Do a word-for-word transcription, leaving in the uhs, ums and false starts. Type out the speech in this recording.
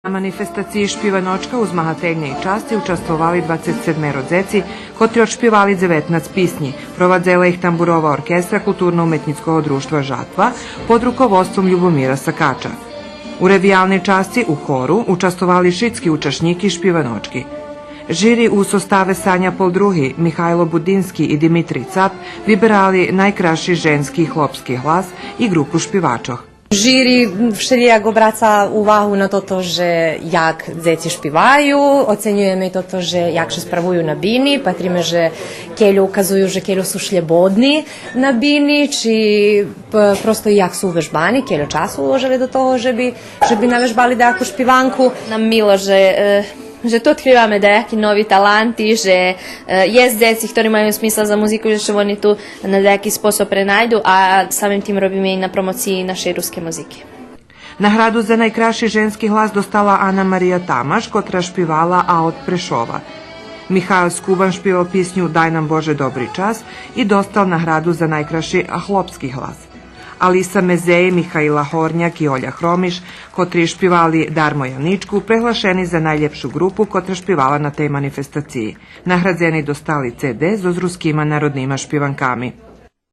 На манифестациї Шпиваночка у змагательней часци участвовали двацец седмеро дзеци, котри одшпивали дзеветнац писнї. Провадзела их тамбурова оркестра Културно-уметнїцкого дружтва „Жатва” под руководством Любомира Сакача. У ревиялней часци у хору участвовали шицки учашнїки Шпиваночки. Жири у составе Саня Полдруги, Михайло Будински и Димитрий Цап виберали найкрасши женски и хлопски глас и ґрупу шпивачох. Жири вшелїяк обраца увагу на тото же як дзеци шпиваю, оценюєме и тото же як ше справую на бини, патриме же кельо указую же кельо су шлєбодни на бини, чи п-, просто як су увежбани, кельо часу уложели до того же би, же би навежбали даяку шпиванку. Нам мило же, е, же ту одкриваме даяки нови таланти, же, е, єст дзеци хтори маю смисла за музику, же ше вони ту на даяки способ пренайду, а самим тим робиме и на промоциї нашей рускей музики. Награду за найкрасши женски глас достала Ана Мария Тамаш, котра шпивала „А од Прешова”. Михайл Скубан шпивал писню „Дай нам, Боже, добри час” и достал награду за найкрасши хлопски глас. Алиса Мезеї, Михаила Горняк и Оля Хромиш, котри шпивали „Дар моя ничку”, преглашени за найлєпшу ґрупу котра шпивала на тей манифестациї. Наградзени достали CD зоз рускима народнима шпиванками.